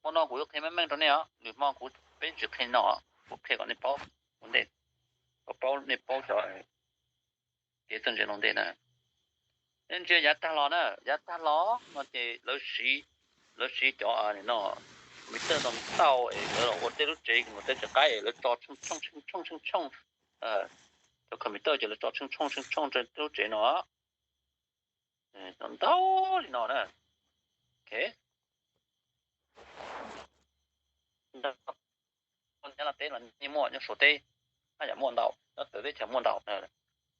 Hmo no kuv yuav qhia meej meej rau nej os, lwm hmo kuv peb tsis qhia no, kuv qhia kom nej paub ua ntej, kom paub nej paub cov kev txawj ntse ua ntej na. Nej ntsia yav tag los na, yav tag los no ces lawv siv, lawv siv cov no, computer no tau es lawv los ua tej lub tsev mus tej tsis qaib es lawv tso tshooj tshooj tshooj tshooj tshooj, cov computer ces lawv tso tshooj tshooj tshooj tshooj rau tej lub tsev no ntau li no na. Nyob Thaib teb los yeej muaj, nyob Suav teb haj yam muaj ntau, nyob txawv teb chaws muaj ntau.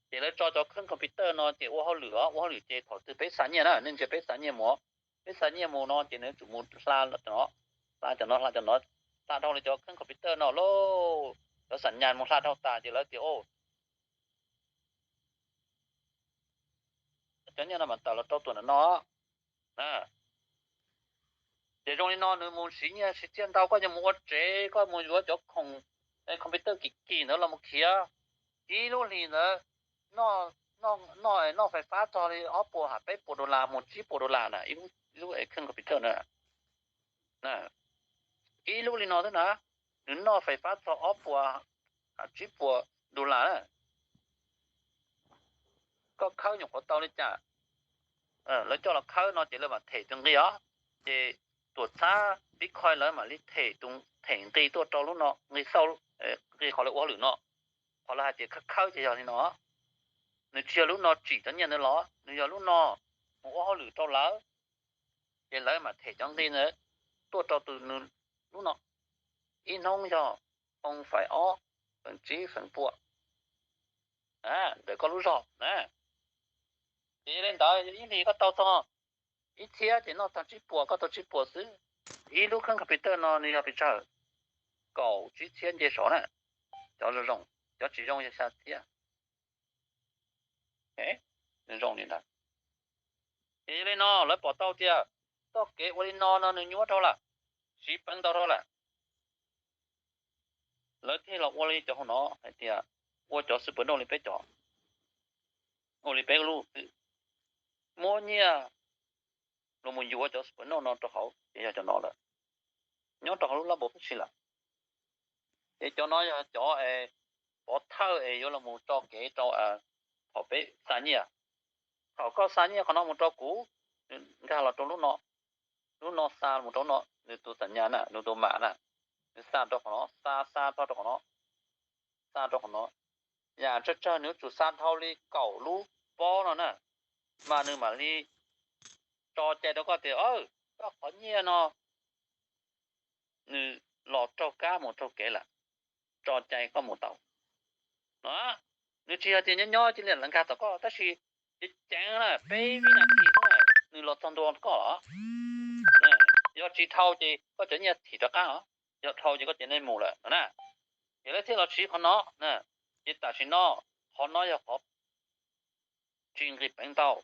Ces lawv tso cov khab computer no ces ua hauj lwm os, ua hauj lwm ces thaum twg peb xa nyiaj na, nej ntsia peb xa nyiaj mus, peb xa nyiaj mus no ces nws yuav tsum mus hla cov no, hla cov no, hla cov no, hla dhau li cov khab computer no lauj, cov xam nyas mus hla dhau tas ces lawv tias, o, cov nyiaj no mam tawm los rau tus ntawm no. Ces zoo li no nws mus siv nyiaj siv txiaj ntau, koj yuav mus ua tsev, koj mus yuav cov khoom computer kim kim ntawd los mus khiav, ib lub hlis ntawd noj, noj fais fab txog li ob puas ham peb puas dollar mus tsib puas dollar na, ib lub khab computer na. Ib lub li no xwb na, nws noj fais fab txog ob puas ham tsib puas dollar na. Koj khawb nyuam qhuav tau li cas, lawv coj los khawb no ces lawv mam them tus nqi os. Ces tuam txhab Bitcoin lawv mam li them tus, them nqi tuaj rau lub no, nqi xauj, nqi qhov lawv ua hauj lwm no. Qhov lawv hais tias khawb khawb ces yog li no, nws tsis yog lub no tsim cov nyiaj ntawd los, nws yog lub no mus ua hauj lwm rau lawv, ces lawv mam them cov nqi ntawd tuaj rau tus nws lub no. Ib hnub yog oo fais ob, feem tsib, feem pua ntawm koj lub zog na. Ces yog li ntawd ib hlis koj tau txog ib txhiab ces noj tag tsib puas, koj tau tsib puas xwb. Ib lub khab computer no nws yog pes tsawg? Kaum tsib txhiab nce sov na. Cov zoo zoo, cov tsis zoo yog xya txhiab. Nws zoo li ntawd. Ces yog li no lawv pom tau tias txoj kev ua li no no nws nyuaj dhau lawm, siv peev ntau dhau lawm. Lawv thiaj los ua li cov hauv no hais tias ua cov super node li peb cov, ua li peb lub xwb, muab nyiaj los mus yuav cov super node no rau hauv ces yog cov no lawm. Nyob rau hauv lub lab npau peb si lawm. Ces cov no yog cov pov thawj es yuav los mus tso kev rau thaum peb xa nyiaj. Thaum koj xa nyiaj qhov no mus rau kuv, nkag los rau lub no, lub no xa mus rau no, nws tus xam nyas na, nws tus mam na, nws xa rau qhov no, xa xa txog rau qhov no, xa rau qhov no. Yam tsawg tsawg nws yuav tsum xa dhau li kaum lub pob no na, mas nws mam li tso cai rau koj tias, koj qhov nyiaj no nws los raug kab mus raug kev lawm, tso cai koj mus tau no. Nws tsis yog tias nyob nyob cia li nkag tom koj, tab sis ceev ceev na, peb vib nas this xwb na nws los txog ntua koj los. Yog tsis dhau ces koj cov nyiaj thim rov qab os, yog dhau ces koj cov nyiaj mus lawm no na. Ces lawv thiaj los siv qhov no na. Ces tam sim no qhov no yog qhov tsis nqis peev ntau,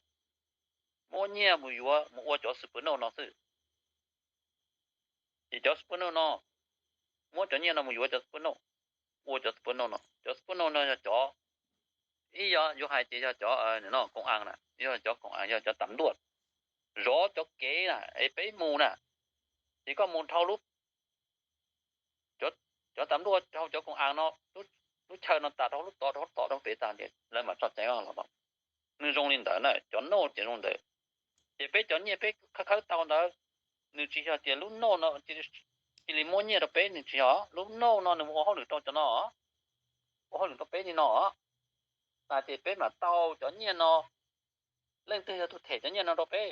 muab nyiaj mus yuav mus ua cov super node no xwb. Ces cov super node no, muab cov nyiaj no mus yuav cov super node, ua cov super node no. Cov super node no yog cov, ib yog yuav hais tias yog cov no koom as na, yog cov koom as, yog cov tam ntuaj zov cov kev na es peb mus na. Ces koj mus dhau lub, cov tam ntuaj dhau cov koom as no, lub chaw no tas dhau lub tod, dhau lub tod, dhau pem tas ces lawv mam tso cai los. Nws zoo li ntawd na, cov node ces zoo li ntawd. Ces peb cov nyiaj peb khawb khawb tau ntawd, nws tsis yog tias lub node no cia li muab nyiaj rau peb, nws tsis yog. Lub node no nws mus ua hauj lwm rau cov no, ua hauj lwm rau peb li no, tas ces peb mam tau cov nyiaj no. Leej twg yog tus them cov nyiaj no rau peb?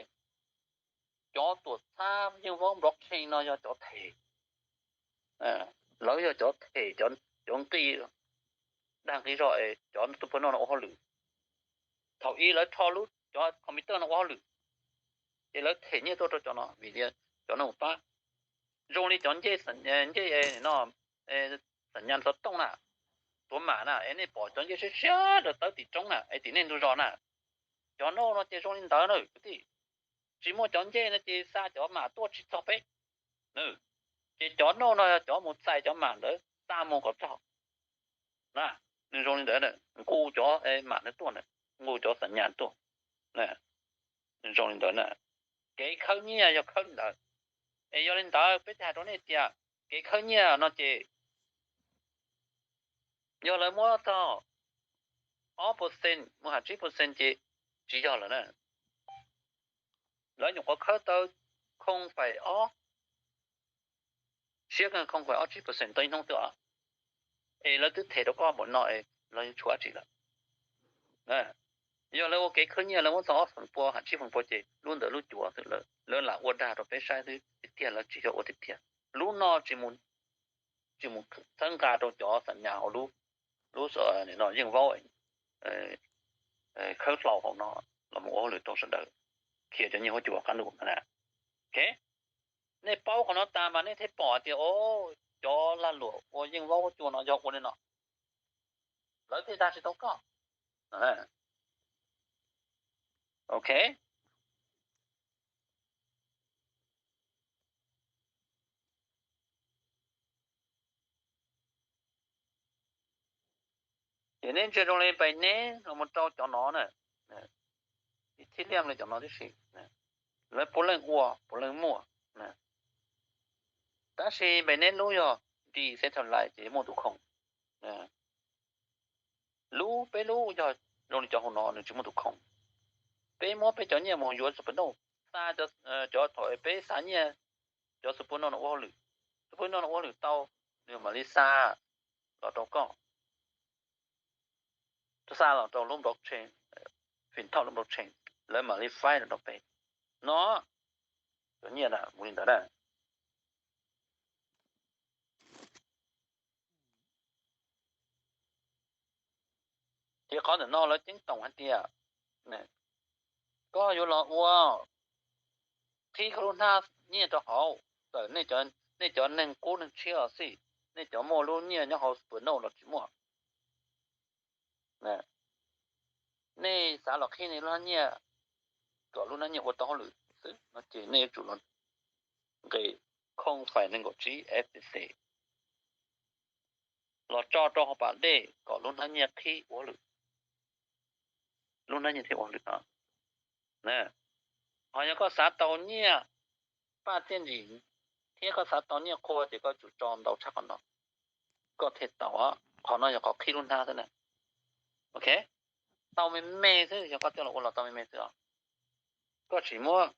Cov tuam txhab yeej vaub blockchain no yog cov them. Lawv yog cov them cov nqi dag nqi zog es cov super node no ua hauj lwm. Thaum ub lawv rho lub, cov computer no ua hauj lwm, ces lawv them nyiaj tuaj rau cov no vim tias cov no mus pab. Zoo li cov ncej, ncej no, xam nyas xov tooj na, tuav mam na, es nej pom cov ncej siab siab rau tawb tim roob na, es tim nej ntug zos na. Cov node no ces zoo li ntawd na kwv tij. Tsis muaj cov ncej no ces xa cov mam tuaj tsis txog peb. Ces cov node no yog cov mus txais cov mam ntawd xa mus kom txog na. Nws zoo li ntawd, nqus cov mam ntawd tuaj, nqus cov xam nyas tuaj. Nws zoo li ntawd na. Kev khawb nyiaj yog khawb li ntawd. Es yog li ntawd peb thiaj hais rau nej tias kev khawb nyiaj no ces yog lawv muab txog ob percent mus hais tsib percent ces tsis yog lawm na. Lawv nyuam qhuav khawb tau khoo faim ob, siab kawg khoo faim ob tsib percent tau ib hnub xwb os, es lawv twb them rau koj npaum no es los yeej tshuav dab tsi lawm. Yog lawv ua kev khawb nyiaj lawv muab txog ob feem pua hais tsib feem pua ces lub ntawd lub cuav xwb, lawv lam ua dag rau peb saib xwb, tiag tiag lawv tsis yog ua tiag tiag. Lub no tsis mus txhawb nqa rau cov xam nyas hauv lub, lub yeej vaub khawb hlau hauv no los mus ua hauj lwm rau sawv daws, khiav cov nyiaj huab cua qab ntuj na. Nej paub qhov no tas mas nej thiaj pom tias o, cov lag luam ua yeej vaub huab cua no yog ua li no, lawv thiaj dag tsis tau koj. Ok. Ces nej ntsia zoo li Binance los mus rau cov no na, Ethereum li cov no tib si, lawv puav leej ua puav leej muaj, tab sis Binance lub yog decentralize ces muaj tus khoom. Lub, peb lub yog zoo li cov hauv no nws tsis muaj tus khoom. Peb muab peb cov nyiaj mus yuav Supernode, xa cov, thaum peb xa nyiaj cov Supernode no ua hauj lwm, Supernode no ua hauj lwm tau, nws mam li xa los rau koj, xa los rau lub blockchain, fintech lub blockchain, lawv mam li faib los rau peb no. Cov nyiaj na mus li ntawd na. Ces qhov ntawm no lawv ceeb toom hais tias koj yuav los ua, qhib koj lub hnab nyiaj rau hauv, txawm nej cov neeg qub neeg tshiab los xij, nej cov muaj lub nyiaj nyob hauv Supernode los tsis muaj, nej xav los qhib nej lub hnab nyiaj kom lub hnab nyiaj ua tau hauj lwm xwb no ces nej yuav tsum los nqis khoo faim nees nkaum tsib F T C los tso rau hauv pas dej kom lub hnab nyiaj qhib ua hauj lwm, lub hnab nyiaj thiaj ua hauj lwm no. Ho yog koj xav tau nyiaj paj txiaj ntsig thiab koj xav tau nyiaj qhua ces koj tsum tso ntau tshaj qhov no, koj thiaj tau. Qhov no yog qhov qhib lub hnab xwb na. Ok, tau me me xwb, yog koj coj los ua los tau me me xwb os. Koj tsis muab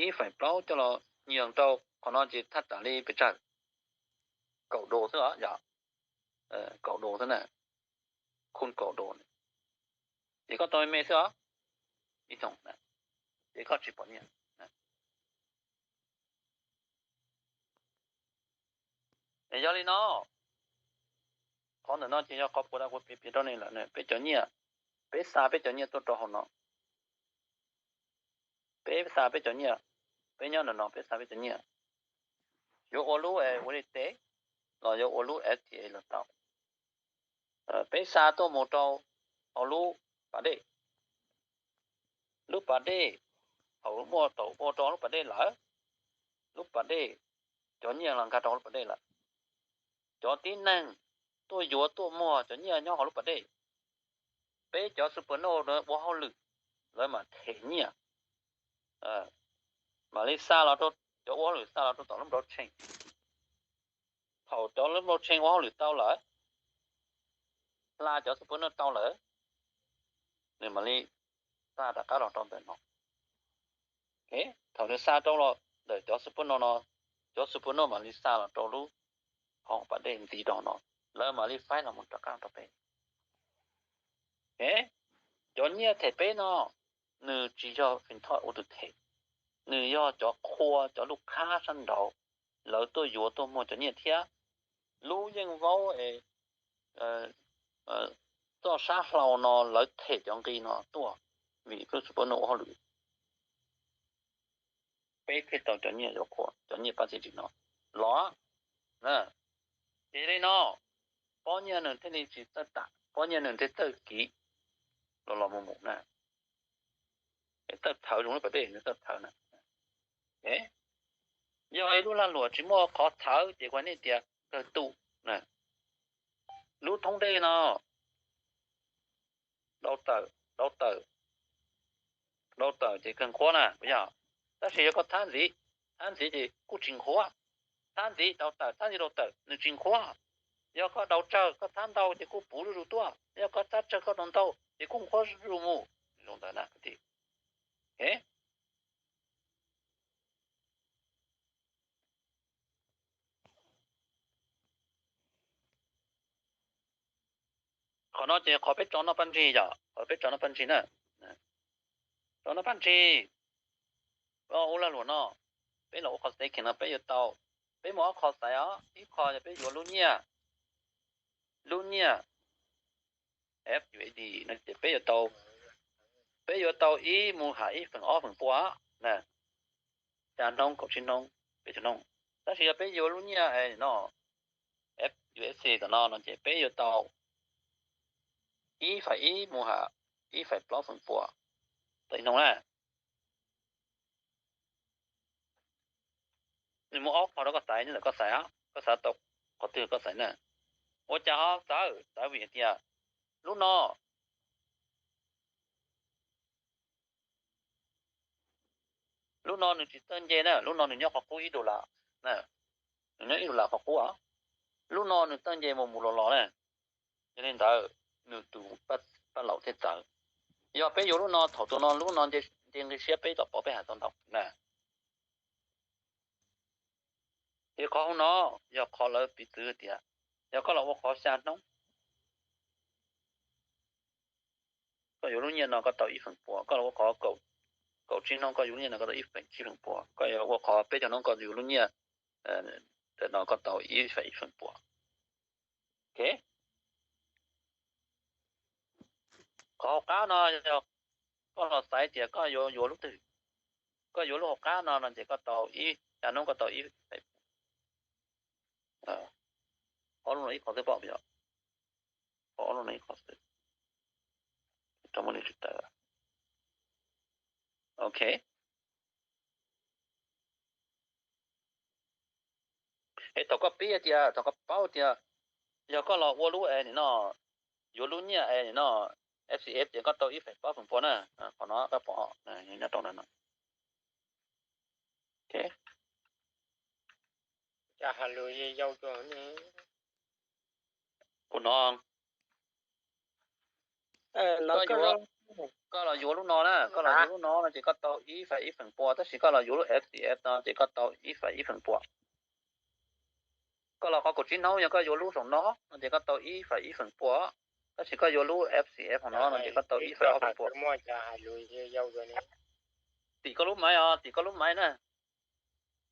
ib feem plaub coj los nyias rau qhov no ces thaj tsam li pes tsawg, kaum dos xwb os, yog kaum dos xwb na, khun kaum dos, ces koj tau me me xwb os, ib xyoos, ces koj tsis pom nyiaj. Es yog li no, qhov ntawm no ces yog qhov kuv piav piav rau nej lawm, peb cov nyiaj, peb xa peb cov nyiaj tuaj rau hauv no, peb xa peb cov nyiaj, peb nyob ntawm no peb xa peb cov nyiaj, yuav ua lub ua li tes los yuav ua lub F T A los tau. Peb xa tuaj mus rau hauv lub pas dej, lub pas dej, thaum muaj tau ua rau lub pas dej lawm, lub pas dej, cov nyiaj los nkag rau hauv lub pas dej lawm, cov tib neeg tuaj yuav tuaj muag cov nyiaj nyob hauv lub pas dej, peb cov Supernode ua hauj lwm, lawv mam them nyiaj, mam li xa los rau, cov ua hauj lwm xa los rau tom lub blockchain. Thaum cov lub blockchain ua hauj lwm tau lawm, hla cov Supernode tau lawm, nws mam li xa rov qab los rau ntawm no. Thaum nws xa rau los ntawm cov Supernode no, cov Supernode mam li xa los rau lub hauv pas dej ntxiv rau no, lawv mam li faib los mus rov qab rau peb. Cov nyiaj them peb no, nws tsis yog fintech ua tus them, nws yog cov qhua, cov lub khab sab nraud, lawv tuaj yuav tuaj muag cov nyiaj thiab. Lub yeej vaub es txoj sab hlau no lawv them cov nqi no tuaj, vim lub Supernode ua hauj lwm, peb thiaj tau cov nyiaj yuav qhua, cov nyiaj paj txiaj ntsig no los. Ces li no, pob nyiaj nws thiaj li tsis txawj tam, pob nyiaj nws thiaj txawj kiv los los mus mus na. Txawj txhawv zoo lub pas dej nws txawj txhawv na. Yog ib lub lag luam tsis muaj qhov txhawv ces kuv hais nej tias kawg tuj na. Lub thoob dej no dau tawm, dau tawm, dau tawm ces kawg nqhuab na, puas yog? Tab sis yog koj thab ntxiv, thab ntxiv ces kuj tsis nqhuav. Thab ntxiv rau tawm, thab ntxiv rau tawm, nws tsis nqhuav. Yog koj daus tsawg, koj thab ntau ces kuj puv zuj zus tuaj. Yog koj thab tsawg koj daus ntau ces kuj nqhuav zuj zus mus. Zoo ntawd na. Qhov no ces qhov peb tso noj paj ntsig yom, qhov peb tso noj paj ntsig na. Tso noj paj ntsig, ua lag luam no, peb los ua qhov staking no peb yuav tau, peb muaj ob qho xaiv os, ib qho yog peb yuav lub nyiaj, lub nyiaj F U S D no ces peb yuav tau, peb yuav tau ib mus ham ib feem ob feem pua na, xya hnub, kaum tsib hnub, peb caug hnub. Tab sis yog peb yuav lub nyiaj no F U S D tom no no ces peb yuav tau ib feem ib mus ham ib feem plaub feem pua tau ib hnub na. Nws muaj ob qho rau koj xaiv, nyob ntawm koj xaiv, koj xav tau qhov twg koj xaiv na. Ua cas ho txawv? Txawv vim hais tias lub no, lub no nws tsis txawj nce na, lub no nws nyob qhov qub ib dollar, nws nyob ib dollar qhov qub os. Lub no nws txawj nce mus mus los los na. Yog li ntawd nws tus paj laum thiaj txawv. Yog peb yuav lub no, thaum tus no lub no nce nqi siab peb tau pov peb hais tau ntau na. Ces qhov hauv no yog qhov lawv piv txwv tias yog koj los ua qhov xya hnub, koj yuav lub nyiaj no koj tau ib feem pua, koj los ua qhov kaum tsib hnub koj yuav lub nyiaj no koj tau ib feem tsib feem pua, koj yuav ua qhov peb caug hnub koj yuav lub nyiaj ntawm no koj tau ib feem ib feem pua. Qhov hauv qab no yog koj los xaiv tias koj yuav yuav lub twg. Koj yuav lub hauv qab no no ces koj tau ib xya hnub koj tau ib feem, ob lub no ib qho xwb pom yog, ob lub no ib qho xwb. Rau muaj li tsis tawm. Ok. Es thaum koj pib hais tias, thaum koj paub tias yog koj los ua lub es nim no, yuav lub nyiaj es nim no F C F ces koj tau ib feem plaub feem pua na. Qhov no koj pom nyob rau ntawm no. Kuv no, koj los yuav lub no na, koj los yuav lub no no ces koj tau ib feem ib feem pua, tab sis koj los yuav lub F C F no ces koj tau ib feem ib feem pua. Koj los qhov kaum tsib hnub yog koj yuav lub saum no no ces koj tau ib feem ib feem pua, tab sis koj yuav lub F C F hauv no no ces koj tau ib feem ob feem pua. Tim koj lub maiv os, tim koj lub maiv na,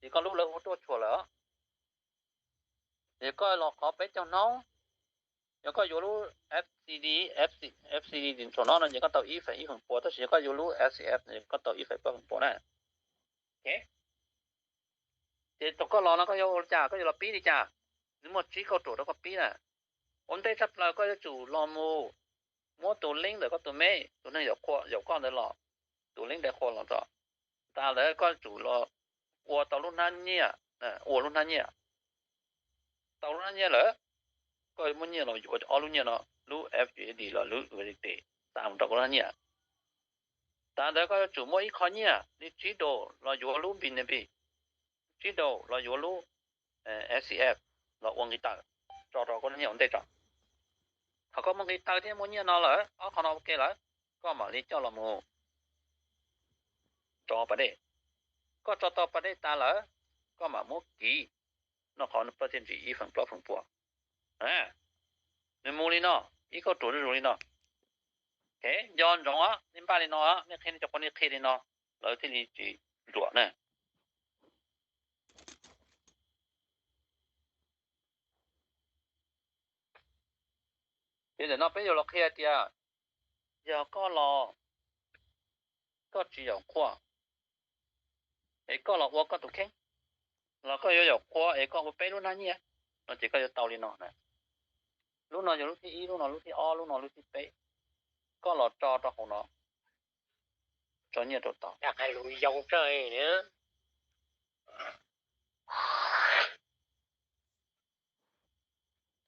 tim koj lub lawv hu tuaj tshuam lawm. Yog koj los qhov peb caug hnub, yog koj yuav lub F C D, F C D tim saum no no ces koj tau ib feem ib feem pua, tab sis yog koj yuav lub F C F koj tau ib feem plaub feem pua na. Ces thaum koj los no koj yuav ua li cas, koj yuav los pib li cas? Nws muaj tsib kauj ruam rau koj pib na. Ua ntej tshaj plaws koj yuav tsum los mus muab tus link ntawm koj tus meb, tus neeg yaum qhua yaum koj ntawd los, tus link ntawd qhua los tso. Tas ntawd koj yuav tsum los ua tau lub hnab nyiaj, ua lub hnab nyiaj. Tau lub hnab nyiaj lawm, koj muaj nyiaj los yuav ob lub nyiaj no, lub F U S D los lub U S D T, xa mus rau koj lub hnab nyiaj. Tas ntawd koj yuav tsum muaj ib qho nyiaj li tsib daus los yuav lub B N B, tsib daus los yuav lub F C F los ua nqi taws, tso rau koj lub nyiaj ua ntej tso. Thaum koj muaj nqi taws thiab muaj nyiaj no lawm, ob qho no ua ke lawm, koj mam li coj los mus tso pas dej. Koj tso tau pas dej tas lawm, koj mam muab kiv noj qhov paj thiaj ntsis ib feem plaub feem pua. Nws mus li no, ib kauj ruam zuj zus li no. Nco ntsoov, nej npaj li no, nej qhia nej cov poj niam qhia li no, lawv thiaj li tsis ruam na. Ces ntawm no peb yuav los qhia tias yog koj los koj tsis yaum qhua, es koj los ua koj tus kheej, los koj yuav yaum qhua es koj ua peb lub hnab nyiaj, no ces koj yuav tau li no na. Lub no yog lub thib ib, lub no lub thib ob, lub no lub thib peb. Koj los tso rau hauv no, tso nyiaj rau tau.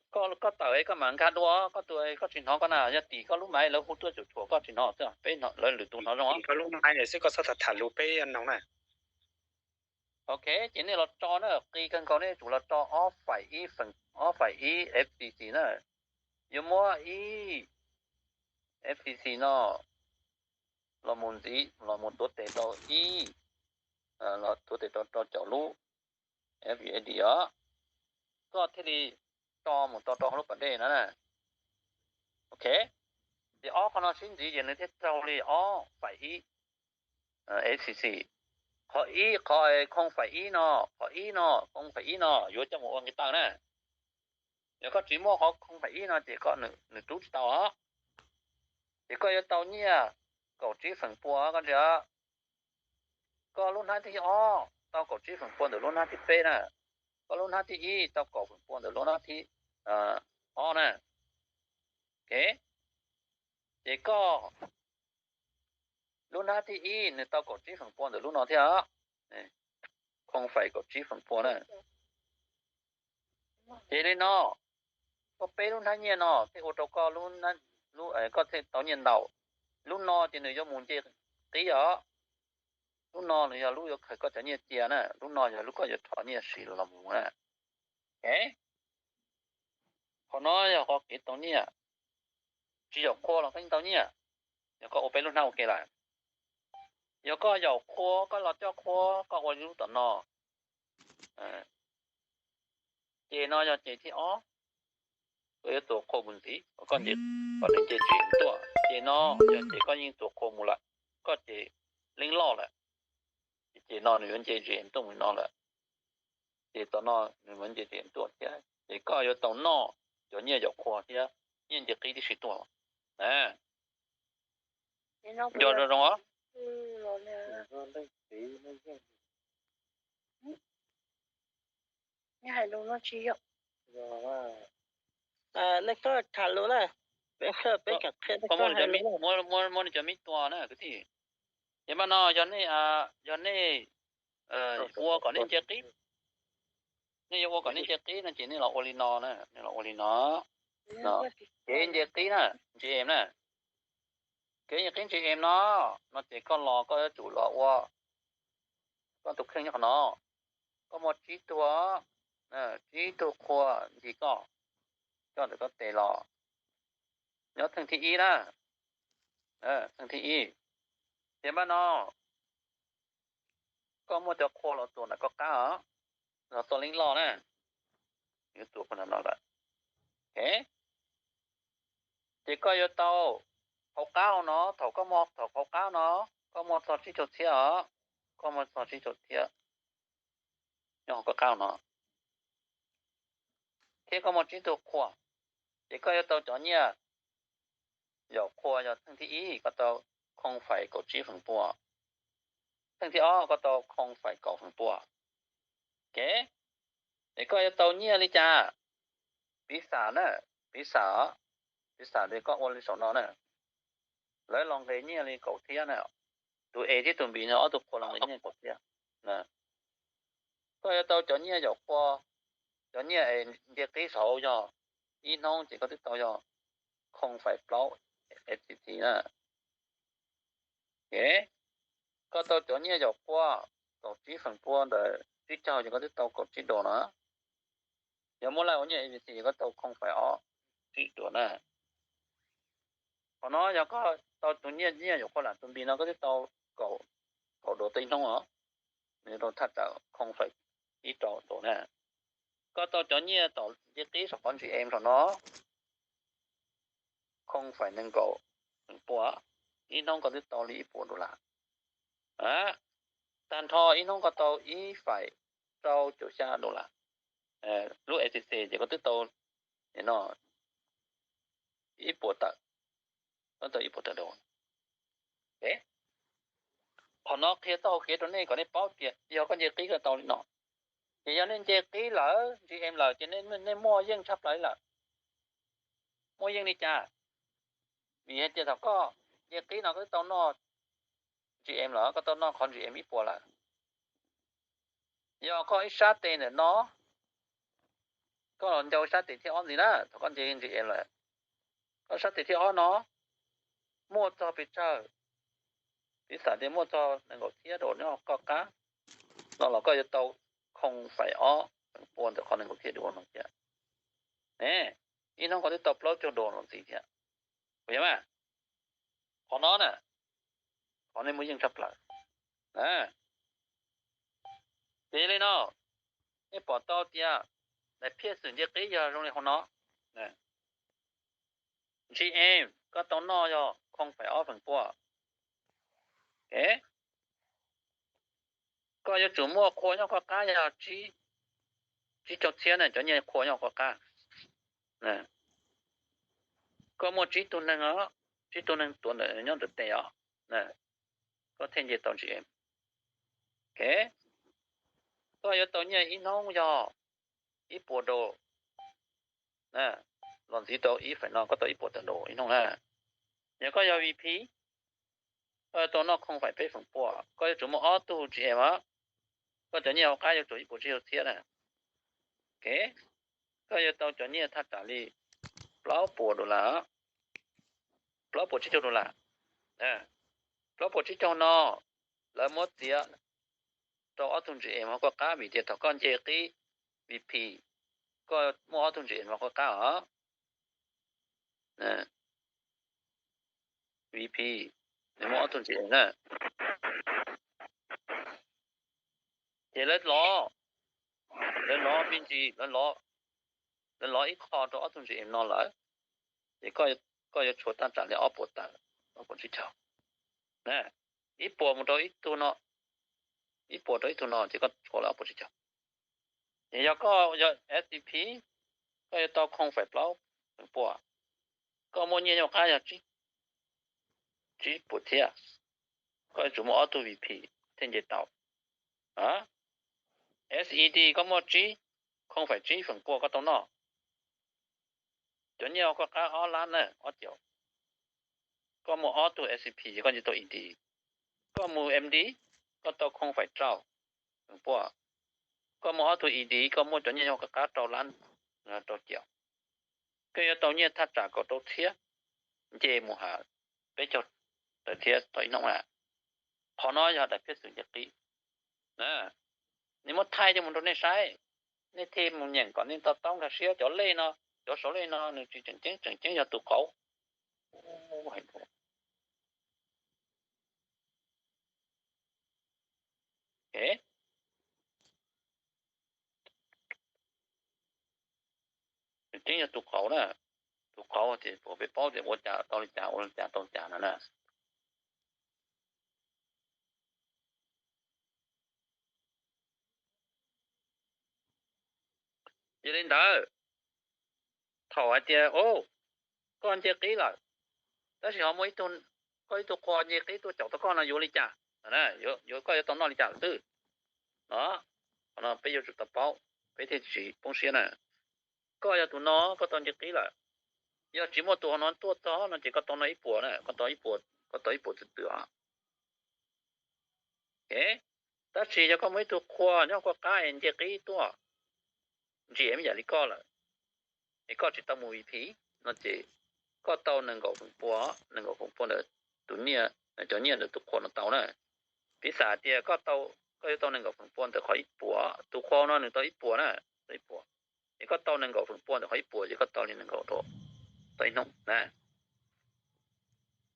Koj, koj tawm es koj mam nkag dua, koj tus koj tsis hnov koj na, yog tim koj lub maiv lawv hu tuaj tshuam tshuam koj tsis hnov xwb, peb lwm tus hnov zoo. Koj lub maiv xwb koj txhob tham tham lus peb noog na. Ok, ces nej los tso na, qis kawg nkaus nej tsum los tso ob faim ib, ob faim ib F C C na. Yuav muab ib F C C no los mus ntxiv, los mus tuav tes rau ib, los tuav tes rau rau caum lub F U S D os, koj thiaj li tso mus tso rau hauv lub pas dej no na. Ok, ces ob qhov no sib ntxiv ces nws thiaj raug li ob faim ib F C C. Qhov ib, qhov khoo faim ib no, qhov ib no, khoo faim ib no yuav coj mus ua nqi taw na. Yog koj tsis muaj qhov khoo faim ib no ces koj, nws rub tsis tau os. Ces koj yuav tau nyiaj kaum tsib feem pua koj ntsia. Koj lub hnab thib ob tau kaum tsib feem pua ntawm lub hnab thib peb na. Koj lub hnab thib ib tau kaum feem pua ntawm lub hnab thib ob na. Ok, ces koj lub hnab thib ib nws tau kaum tsib feem pua ntawm lub no thiab, khoo faim kaum tsib feem pua na. Ces li no, koj peb lub hnab nyiaj no thiaj ua rau koj, koj thiaj tau nyiaj ntau. Lub no ces nws yuav mus nce qib os. Lub no nws yog lub yuav khaws koj cov nyiaj cia na, lub no yog lub koj yuav rho nyiaj siv los mus na. Qhov no yog qhov kev tau nyiaj. Tsis yaum qhua los koj yeej tau nyiaj, yog koj ua peb lub hnab ua ke lawm. Yog koj yaum qhua, koj los coj qhua koj ua lub tom no, ces no yog ces thib ob. Koj yuav tuav qhua mus ntxiv, koj nce, kom nws nce G M tuaj. Ces no yog ces koj yeej tuav qhua mus lawm, koj ces leej loj lawm. Ces no nws yuav nce G M tuaj mus no lawm. Ces tom no nws yuav nce G M tuaj thiab, ces koj yuav tau noj cov nyiaj yaum qhua thiab nyiaj nce qib tib si tuaj. Nco zoo zoo os. Nej koj tham lus na, peb, peb kam qhia, muab nej cov mib tua na kwv tij. Ces mas no yog nej, yog nej ua kom nej nce qib, nej yuav ua kom nej nce qib no ces nej los ua li no na, nej los ua li no. Kev nce qib na, G M na. Kev nce qib G M no, no ces koj los koj yuav tsum los ua koj tus kheej nyob qhov no. Koj muaj tsib tug, tsib tug qhua ncig koj, coj ntawm koj tes los. Nyob theej thib ib na, theej thib ib. Ces mas no koj muaj cov qhua los txuas ntawm koj qab os, los txog leej loj na, yuav txuas qhov no lawm. Ces koj yuav tau hauv qab no, thaum koj muaj, thaum hauv qab no koj muaj txog tsib caug txhiab os, koj muaj txog tsib caug txhiab nyob hauv koj qab no, thiab koj muaj tsib tug qhua, ces koj yuav tau cov nyiaj yaum qhua yog theej thib ib koj tau khoo faim kaum tsib feem pua, theej thib ob koj tau khoo faim kaum feem pua. Ok, es koj yuav tau nyiaj li cas? Piv xam na, piv xam, piv xam tias koj ua li saum no na, lawv los nqe nyiaj li kaum txhiab na, tus A thiab tus B no ob tug qhua los nqe nyiaj kaum txhiab. Koj yuav tau cov nyiaj yaum qhua, cov nyiaj es nce qib saud yog ib hnub ces koj twb tau yog khoo faim plaub F C C na. Koj tau cov nyiaj yaum qhua kaum tsib feem pua ntawm tsib caug ces koj twb tau kaum tsib dollar na. Yog muab laij ua nyiaj F C C ces koj tau khoo faim ob tsib dollar na. Qhov no yog koj tau tus nyiaj, nyiaj yaum qhua lam tus B no koj twb tau kaum, kaum dollar tau ib hnub os. Nws rau thaj tsawm khoo faim ib rau dollar na. Koj tau cov nyiaj tom nce qib saum qhov G M saum no khoo faim nees nkaum feem pua, ib hnub koj twb tau li ib puas dollar. Tag nrho ib hnub koj tau ib faim rau caum xya dollar. Lub F C C ces koj twb tau ib puas tawm, koj tau ib puas tawm dollar. Qhov no qhia txoj hau kev rau nej kom nej paub tias yog koj nce qib koj tau li no. Ces yog nej nce qib lawm, G M lawm ces nej muaj yeej tshaj plaws lawm. Muaj yeej li cas? Vim hais tias thaum koj nce qib no koj twb tau noj G M lawm, koj tau noj qhov G M ib puas lawm. Yog koj ib sab tes ntawm no, koj los ncau sab tes thib ob ntxiv na, thaum koj nce G M lawm, koj sab tes thib ob no muaj txog pes tsawg? Piv xam tias muaj txog nees nkaum txhiab dollar nyob koj qab, no los koj yuav tau khoo faim ob feem pua ntawm qhov nees nkaum thiab duas no thiab. Ib hnub koj twb tau plaub caug duas los ntxiv thiab. Puas yog mas? Qhov no na, qhov nej muaj yeej tshaj plaws. Ces yog li no, nej pom tau tias daim phiaj xwm nce qib yog zoo li hauv no. G M koj tau noj yog khoo faim ob feem pua. Koj yuav tsum muaj qhua nyob koj qab yog tsib caug txhiab na, cov nyiaj qhua nyob koj qab. Koj muaj tsib tug neeg os, tsib tug neeg tuav ntawm nyob ntawm tes os, koj thiaj nce tau G M. Koj yuav tau nyiaj ib hnub yog ib puas duas los ntxiv rau ib feem no koj tau ib puas tawm duas ib hnub na. Yog koj yog V P, koj yuav tau noj khoo faim peb feem pua, koj yuav tsum muaj ob tug G M os, koj cov nyiaj hauv qab yuav tsum ib puas tsib caug txhiab na. Koj yuav tau cov nyiaj thaj tsam li plaub puas dollar, plaub puas tsib caug dollar. Plaub puas tsib caug no lawv muab txiav rau ob tug G M hauv koj qab vim tias thaum koj nce qib V P, koj muaj ob tug G M hauv koj qab os. V P nws muaj ob tug G M na. Ces lawv lov, lawv lov me ntsis, lawv lov ib qho rau ob tug G M no lawm, ces koj yuav tshuav thaj tsam li ob puas tawm, ob puas tsib caug. Ib puas mus rau ib tug no, ib puas rau ib tug no ces koj tshuav lawm ob puas tsib caug. Ces yog koj yog S D P, koj yuav tau khoo faim plaub feem pua, koj muaj nyiaj nyob qab yog tsib puas thiab, koj yuav tsum muaj ob tug V P thiaj nce tau. S E D koj muaj tsib, khoo faim tsib feem pua koj tau noj. Cov nyiaj koj qab ob lab na, ob caug. Koj muaj ob tug S E P ces koj nce tau E D. Koj mus M D, koj tau khoo faim rau feem pua. Koj muaj ob tug E D, koj muaj cov nyiaj koj qab rau lab, rau caug. Koj yuav tau nyiaj thaj tsam kaum rau txhiab nce mus hais peb caug tawm thiab tau ib hnub na. Qhov no yog daim phiaj xwm nce qib. Nej muab thaij coj mus rau nej saib, nej thiaj mus nyeem kom nej to taub nkag siab cov lej no, cov saum lej no nws tsis tseem ceeb, tseem ceeb yog tus qauv. Tseem ceeb yog tus qauv na, tus qauv ces peb paub tias ua cas tau li cas, ua li cas tau li cas no na. Yog li ntawd, thaum hais tias koj nce qib lawm, tab sis ho muaj koj ib tug qhua nce qib tuaj caum tau koj no yuav li cas? Yuav, koj yuav tau noj li cas lawm xwb? No, qhov no peb yuav tsum tau paub, peb thiaj tsis poob siab na. Koj yog tus no koj tau nce qib lawm, yog tsis muaj tus hauv no tuaj txog no ces koj tau noj ib puas na, koj tau ib puas, koj tau ib puas twm twm os. Tab sis yog koj muaj ib tug qhua nyob koj qab es nce qib tuaj, ntsia me yam li koj lawm, es koj tsis tau mus V P no ces koj tau nees nkaum feem pua, nees nkaum feem pua ntawd tus nyiaj, cov nyiaj ntawd tus qhua no tau na. Piv xam tias koj tau, koj yuav tau nees nkaum feem pua ntawm qhov ib puas, tus qhua no nws tau ib puas na, tau ib puas, es koj tau nees nkaum feem pua ntawm qhov ib puas ces koj tau li nees nkaum rau, tau ib hnub na.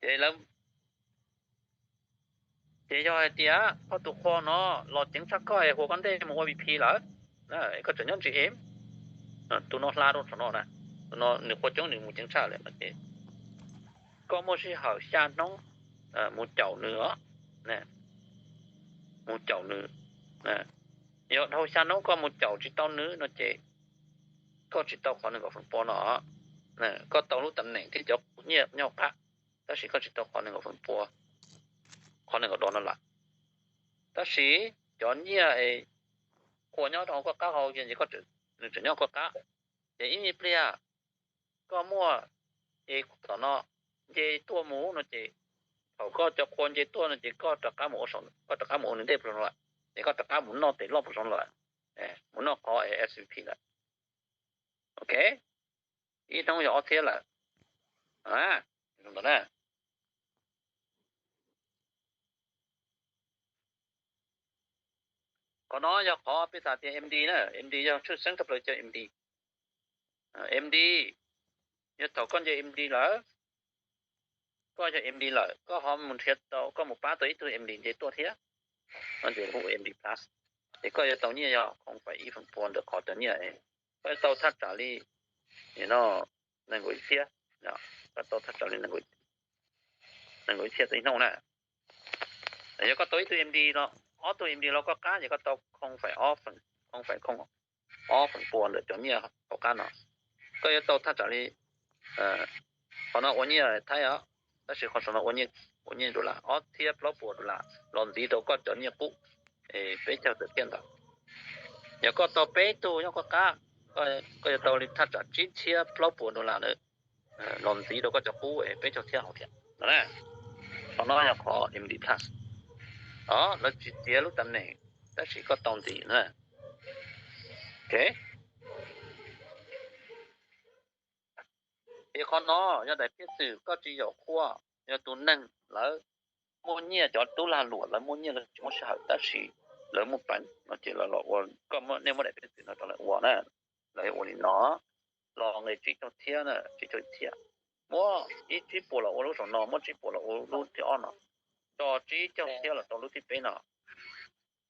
Ces, ces yog hais tias koj tus qhua no los ceev tshaj koj es hu koj ntej mus ua V P lawm, es koj tseem nyob G M, tus no hla rau saum no na, tus no nws qhua coob nws mus ceev tshaj lawm no ces koj muaj sij hawm xya hnub mus caum nws os, mus caum nws. Yog dhau xya hnub koj mus caum tsis tau nws no ces koj tsis tau qhov nees nkaum feem pua no. Koj tau lub tam neem thiab cov nyiaj nyob qab, tab sis koj tsis tau qhov nees nkaum feem pua, qhov nees nkaum dos no lawm. Tab sis cov nyiaj es qhua nyob rau hauv koj qab hauv ces nws tseem nyob koj qab, ces ib me pliag koj muaj es tom no nce tuaj mus no ces thaum koj cov qhua nce tuaj no ces koj rov qab mus ua, koj rov qab mus ua nws ntej puas zoo lawm, ces koj rov qab mus noj tes loj puas zoo lawm, mus noj qhov S V P lawm. Ok, ib hnub yog ob txhiab lawm. Zoo ntawd na. Qhov no yog qhov peb xav tias M D na, M D yog tshwj xeeb tshaj plaws cov M D. M D, yog thaum koj nce M D lawm, koj yog M D lawm, koj ho mus nrhiav tau, koj mus pab tau ib tug M D nce tuaj thiab, no ces hu M D plus, ces koj yuav tau nyiaj yog khoom fais ib feem pua ntawm qhov cov nyiaj, koj yuav tau thaj tsam li, no, nees nkaum ib txhiab, koj tau thaj tsam li nees nkaum ib txhiab tau ib hnub na. Yog koj tau ib tug M D no, ob tug M D los koj qab ces koj tau khoom fais, khoom fais khoom ob feem pua ntawm cov nyiaj hauv qab no. Koj yuav tau thaj tsam li, qhov no ua nyiaj Thaib os, tab sis qhov saum no ua nyiaj dollar, ob txhiab plaub puas dollar los ntxiv rau koj cov nyiaj qub, peb caug tawm thiab ntawd. Yog koj tau peb tug nyob koj qab, koj yuav tau li thaj tsam tsib txhiab plaub puas dollar na, los ntxiv rau koj cov qub peb caug txhiab hauv thiab no. Qhov no yog qhov M D plus, lawv tsis txiav lub tam neem, tab sis koj tau ntxiv na. Ces qhov no yog daim phiaj xwm koj tsis yaum qhua, yog tus neeg lawv muaj nyiaj, cov tub lag luam lawv muaj nyiaj lawv tsis muaj sij hawm tab sis lawv muaj peev no ces lawv los ua, koj, nej muab daim phiaj xwm no rau lawv ua na. Lawv ua li no, los nqe tsib caug txhiab na, tsib caug txhiab, muab ib tsib puas los ua lub saum no, muab tsib puas los ua lub thib ob no, tso tsib caug txhiab los rau lub thib peb no,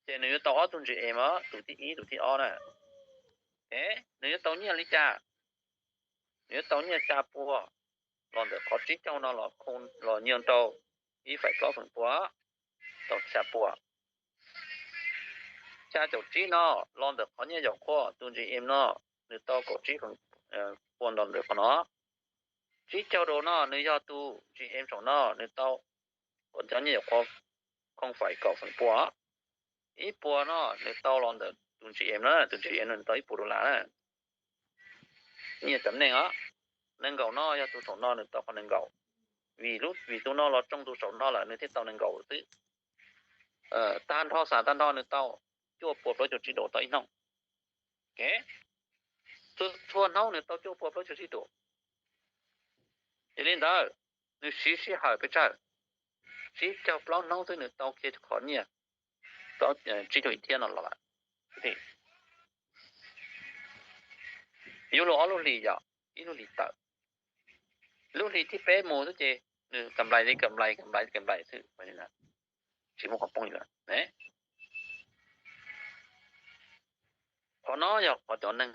ces nws yuav tau ob tug G M, tus thib ib tus thib ob na. Nws yuav tau nyiaj li cas? Nws yuav tau nyiaj xya puas los ntawm qhov tsib caug no los, los nyiag rau ib feem plaub feem pua, tau xya puas. Xya caum tsib no los ntawm qhov nyiaj yaum qhua tus G M no, nws tau kaum tsib pua los ntawm qhov no. Tsib caug rau no nws yog tus G M saum no, nws tau cov nyiaj yaum qhua khoom fais kaum feem pua. Ib puas no nws tau los ntawm tus G M na, tus G M no nws tau ib puas dollar na. Nyiaj tam neej os. Nees nkaum no yog tus saum no nws tau qhov nees nkaum, vim, vim tus no los tsoo tus saum no lawm nws thiaj tau nees nkaum xwb. Tag nrho, xam tag nrho nws tau cuaj puas plaub caug tsib dollar tau ib hnub. Txhua hnub nws tau cuaj puas plaub caug tsib dollar. Yog li ntawd, nws siv sij hawm pes tsawg? Tsib caug plaub hnub xwb nws tau kiag qhov nyiaj tsib caug ib txhiab no los lawm. Yuav luag ob lub hlis yom, ib lub hlis tawm. Lub hlis thib peb mus xwb ces nws kam nplais li kam nplais kam nplais kam nplais xwb, tsis muaj qhov poob li lawm. Qhov no yog qhov cov neeg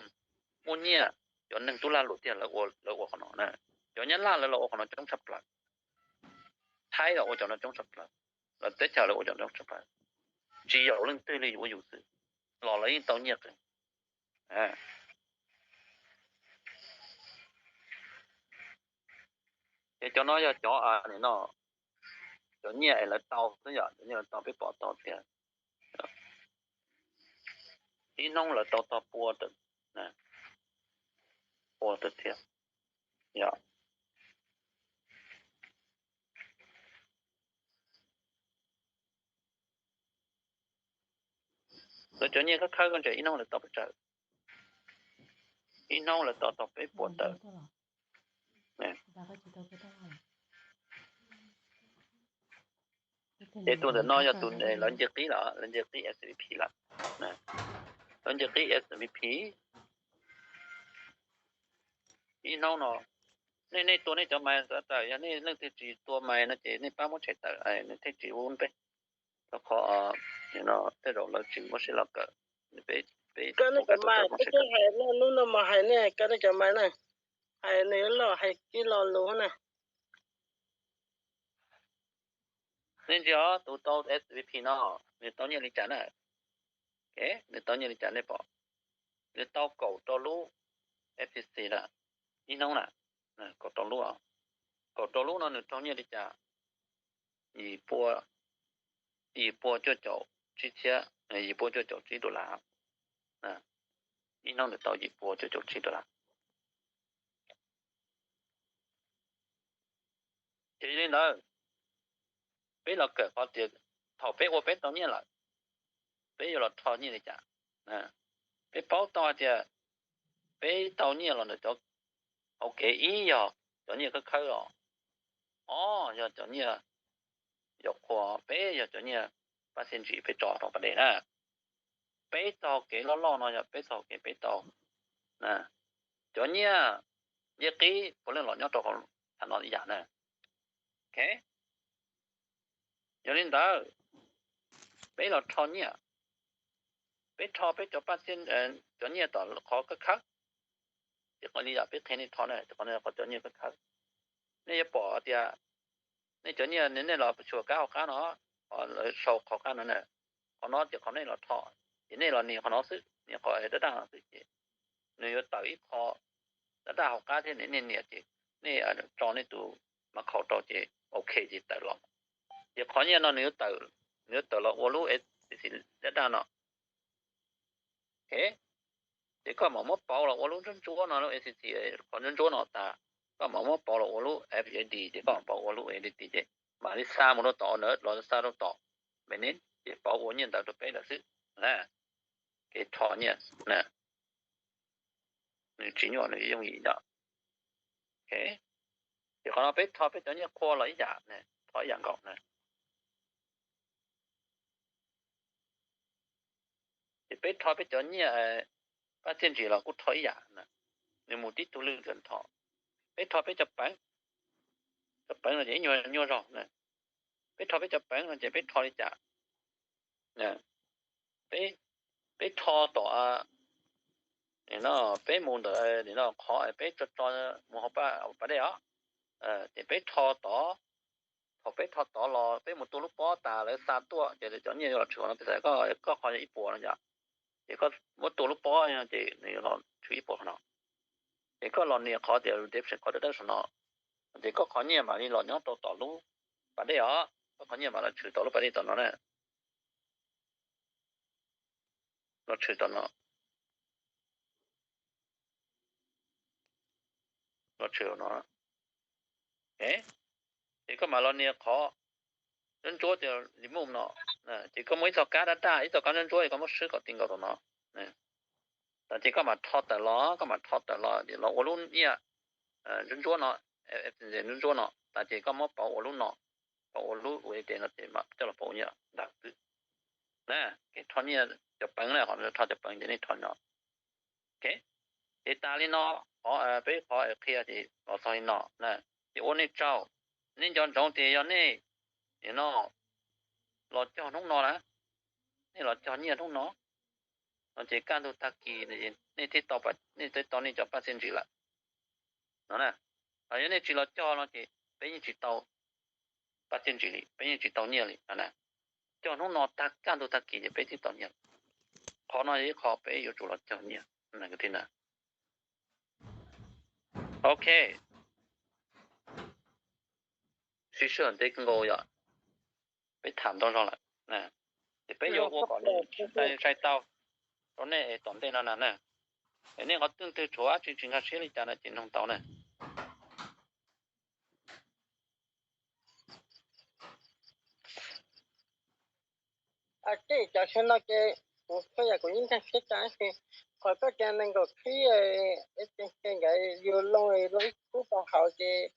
muaj nyiaj, cov neeg tub lag luam tiag lawv ua qhov no na. Cov Nyab Laj lawv los ua qhov no coob tshaj plaws. Thaib los ua cov no coob tshaj plaws. Lawv teb chaws lawv ua cov no coob tshaj plaws. Tsis yaum leej twg li, yuav ua yus xwb los lawv yeej tau nyiaj qees. Ces cov no yog cov, no, cov nyiaj es lawv tau xwb yom, cov nyiaj lawv tau peb pom tau tias ib hnub lawv tau tog pua, pua tawm thiab yom. Lawv cov nyiaj khawb khawb koj ntsia ib hnub lawv tau pes tsawg? Ib hnub lawv tau tog peb puas tawm. Ces tus ntawm no yog tus lawv nce qib lawm, lawv nce qib S V P lawm. Lawv nce qib S V P. Ib hnub no nej, nej tua nej cov mais tawm, yog nej leej twg tsis tua mais no ces nej pab muab tshem tawm, nws thiaj tsis ua npe. Rau qhov tej zaum lawv tsis muaj siab los kawm. Koj nej cov mais, koj hais no, hnub no mas hais nej, koj nej cov mais na, hais nws loj hais tib lo lus na. Nej ntsia os, tus tau S V P no nws tau nyiaj li cas na? Nws tau nyiaj li cas nej pom? Nws tau kaum rau lub F T C na, ib hnub na, kaum rau lub, kaum rau lub no nws raug nyiaj li cas? Yim pua, yim pua cuaj caum tsib txhiab, yim pua cuaj caum tsib dollar. Ib hnub nws tau yim pua cuaj caum tsib dollar. Ces li ntawd, peb los kawm qhov tias thaum peb ua peb tau nyiaj lawm, peb yuav los rho nyiaj li cas. Peb paub tau hais tias peb tau nyiaj los ntawm cov, hauv kev ib yog cov nyiaj khawb khawb os, ob yog cov nyiaj yaum qhua, peb yog cov nyiaj paj xiab ntsis peb tso rau pas dej na. peb txoj hau kev loj loj no yog peb txoj hau kev peb tau. Cov nyiaj ncej qib puav leej los nyob rau hauv no ib yam na. Yog li ntawd, peb los rho nyiaj, peb rho peb cov paj, cov nyiaj tom qhov khawb khawb, ces qhov li yam peb qhia nej rho na, qhov no qhov cov nyiaj khawb khawb. Nej yuav pom tias nej cov nyiaj nej los xyuas kab hauv qab no, lawv sau qhov qab no na, qhov no ces qhov nej los rho, ces nej los nias qhov no xwb, nias qhov daj daj no xwb ces nws yuav tawm ib qho daj daj hauv qab thiab, nej nias ces nej tso nej tus mã khauv rau ces ok ces tawm los. Ces qhov nyiaj no nws yuav tawm los ua lub E C C daj daj no. Ces koj mam muab pauv los ua lub ntsuab ntsuab no, lub E C C qhov ntsuab ntsuab no tas, koj mam muab pauv los ua lub F U S D ces koj mam pauv ua lub U S D T ces mam li xa mus rau tom, los xa rau tom mainnet ces pauv ua nyiaj ntawd rau peb lawm xwb. Kev rho nyiaj nws tsis nyuaj, nws yooj yim yom. Ces qhov no peb rho peb cov nyiaj qhua los ib yam, rho ib yam nkaus na. Ces peb rho peb cov nyiaj paj txiaj ntsim los kuj rho ib yam, nws mus tib tug lwm rho. Peb rho peb cov peev, cov peev no ces ib nyuag nyuaj zog. Peb rho peb cov peev no ces peb rho li cas? Peb rho tom, peb mus ntawm no qhov peb tso tso mus hauv pas dej os, ces peb rho tod. Thaum peb rho tod los peb mus tua lub pob tas lawv xa tuaj ces cov nyiaj yuav los tshwm no, piv xam koj qhov yog ib puas no yom, ces koj muab tua lub pob no ces nws yuav los tshwm ib puas qhov no. Ces koj los nias qhov tias redemption qhov dawb dawb saum no, ces koj qhov nyiaj mam li los nyob rau tom lub pas dej os, koj qhov nyiaj mam los tshwm tom lub pas dej tom no na. Los tshwm tom no, los tshwm no. Ces koj mam los nias qhov ntsuab ntsuab tias remove no, ces koj muaj ib txoj kab daj daj, ib txoj kab ntsuab ntsuab, koj muab swb kom ti nkaus rau no. Tas ces koj mam rho tawm los, koj mam rho tawm los, los ua lub nyiaj ntsuab ntsuab no, ntsuab ntsuab no tas ces koj muab pauv ua lub no, pauv ua lub U S D T no ces mam coj los pauv nyiaj ntawd xwb. Na, kev rho nyiaj cov peev na, qhov rho cov peev ces nej rho no. Ces tas li no, qhov peb qhov qhia ces los txog li no na. Ces ua nej tsaug, nej nco ntsoov tias yog nej no los cog hnub no na, nej los cog nyiaj hnub no, no ces kaj ntug tag kis nej thiaj tau, nej thiaj tau nej cov paj txiaj ntsim lawm no na. Yog nej tsis los cog no ces peb yeej tsis tau paj txiaj ntsim li, peb yeej tsis tau nyiaj li. Cog hnub no tag, kaj ntug tag kis ces peb thiaj tau nyiaj. Qhov no yog ib qho peb yuav tsum los cog nyiaj. Ok, sib sij hawm ntev kawg nkaus yom, peb tham ntau zog lawm, ces peb yuav ua kom nws sai tau rau nej tom ntej no na. Es nej qhov twg twg tshuav dab tsi tsis nkag siab li cas no ces nug tau na. Tej cov xyoo no ces kuv pheej yam kuv yeej nkag siab tas, qhov koj tias nees nkaum khib, es nkawd yus loo, loo ib khub rau hauv ces